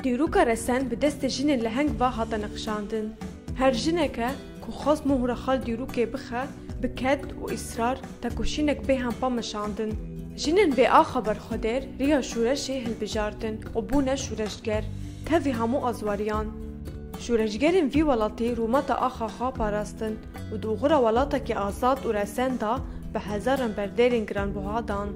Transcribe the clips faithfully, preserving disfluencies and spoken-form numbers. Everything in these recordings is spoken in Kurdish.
Dîroka resen bi destê jinên leheng ve hate nexşandin. Her jineke ku xwest mohra xwe li dîrokê bixe, bi ked û israr tekoşînek bêhempa meşandin. Jinên vê axa berxwedêr riya şoreşê hilbijartin û bûne şoreşger, tevî hemû azwariyan. Şoreşgerên vî welatî rûmeta axa xwe parastin û di oxira welatekî azad û resen de bi hezaran berdêrên giranbuha dan.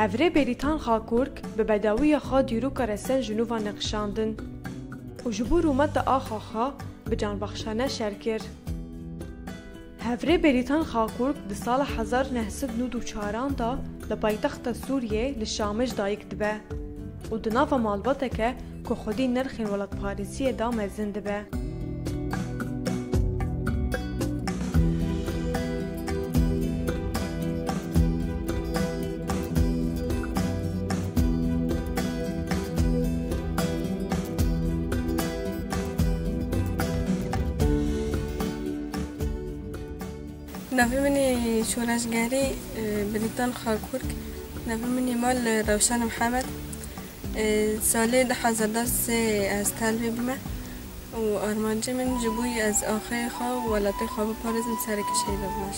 Hevrê Bêrîtan Xakurk bi bedawiya xwe dîroka resen ji nû ve nexşandin û ji bo rûmeta axa xwe bi canbexşane şer kir. Hevrê Bêrîtan Xakurk di sala hezar neh sed nod û çaran de li paytexta Sûriyê li Şamij dayik dibe û di nava malbateke ku xwedî nirxên welatparêziyê de mezin dibe. Navê min ê şoreşgerî, e, Bêrîtan Xakurk. Navê min ê mal, e, Rewşen Mihemed. E, salê du hezar deh sê ez telbê bûme û armancê min ji bo ez axê xwe û welatê xwe biparêzim, sereke şehîda bime.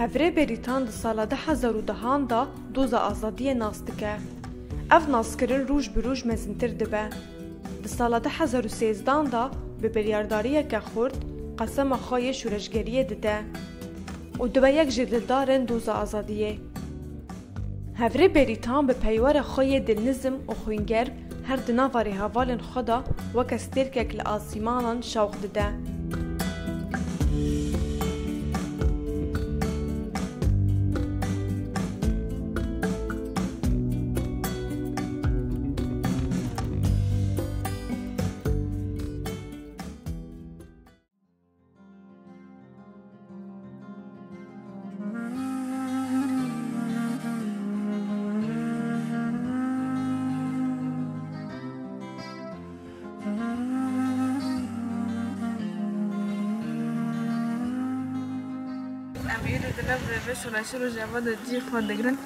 Hevrê Bêrîtan di sala du hezar û dehan de doza azadiyê nas dike. Ev naskirin roj bi roj mezintir dibe. Di sala du hezar û sêzdan de bi biryardariyeke xurt qesema xwe yê şoreşgeriyê dide û dibe yek ji dildarên doza azadiyê. Hevrê Bêrîtan bi peywera xwe yê dilnizm û xwîngerm her di nava rêhevalên xwe de weke stêrkek li asîmanan şewq dide. Di nav vê şoreşê Rojava de cî xwe digirin.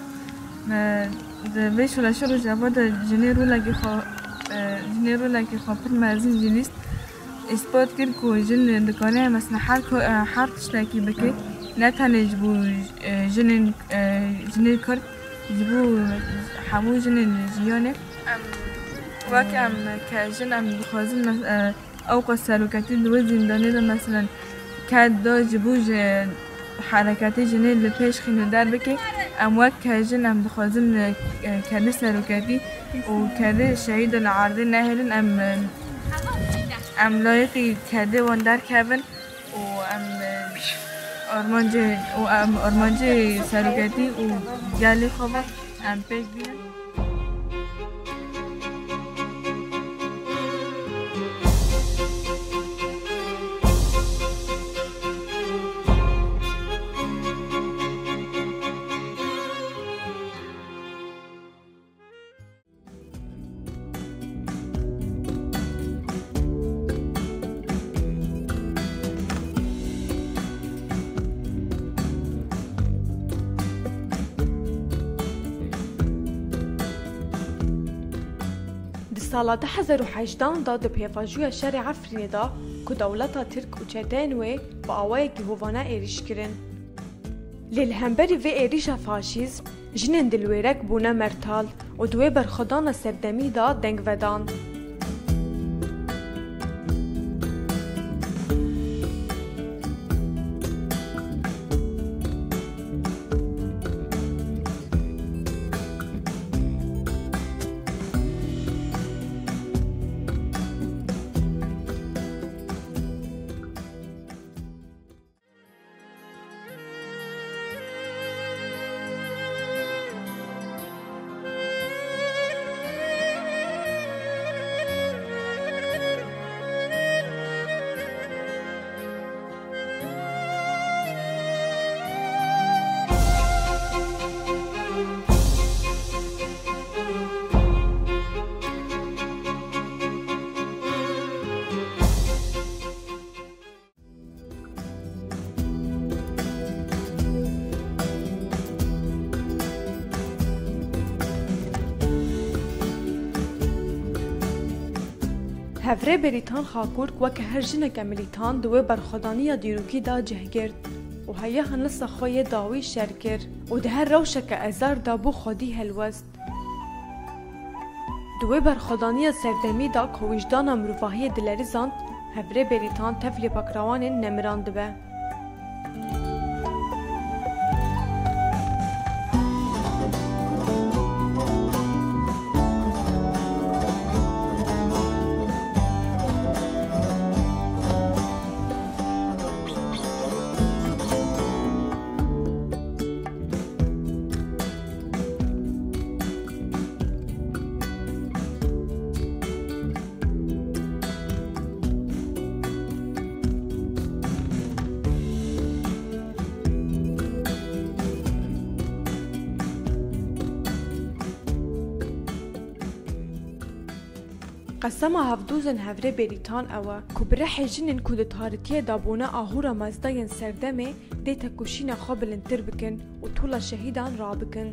E, di vê şoreşê Rojava de jinê rolekî xwe, e, jinê rolekî xwe pir mezin jî lîst. Îspat kir ku jin dikare mesela her ko-, e, her tiştekî bike. Ne tenê ji bo, e, jinên, e, jinê Kurd, ji bo hemû jinên jiyanê. Em, wek em ke jin em dixwazin mes-, e, Ewqas seroketî di wê zîndanê de, meselen, ked da ji bo ji hereketê jinê li pêş xîn û derbike. Em wek ke jin em dixwazin, e, kedê seroketî û kedê şehîd li erdê nehêlin. Em, e, em layiqî kedê wan derkevin û em, e, armancê, û em armancê seroketî û gelê xwe ve em pêk bînin. Di sala du hezar û hejdehan de di pêvajoya şerê Efrînê de ku dewleta Tirk û çeteyên wê bi awayekî hovane êrîş kirin. Lê li hemberî vê êrîşa faşîst, jinên dilwêrek bûne mertal û di wê berxwedana serdemî de deng vedan. Hevrê Bêrîtan Xakurk weke her jineke milîtan di wê berxwedaniya dîrokî de cih girt û heya hinisa xwe yê dawî şer kir û di her rewşeke ezar de bo xwedî helwest. Di wê berxwedaniya serdemî de ku wijdana mirovahiyê dilerizand, Hevrê Bêrîtan tev lêpakrewanên nemiran dibe. Qesema hevdozên Hevrê Bêrîtan ew e ku bi rihê jinên ku di tarîtiyê de bûne ahûra mezdayên serdemê dê tekoşîna xwe bilindtir bikin û tola şehîdan rabikin.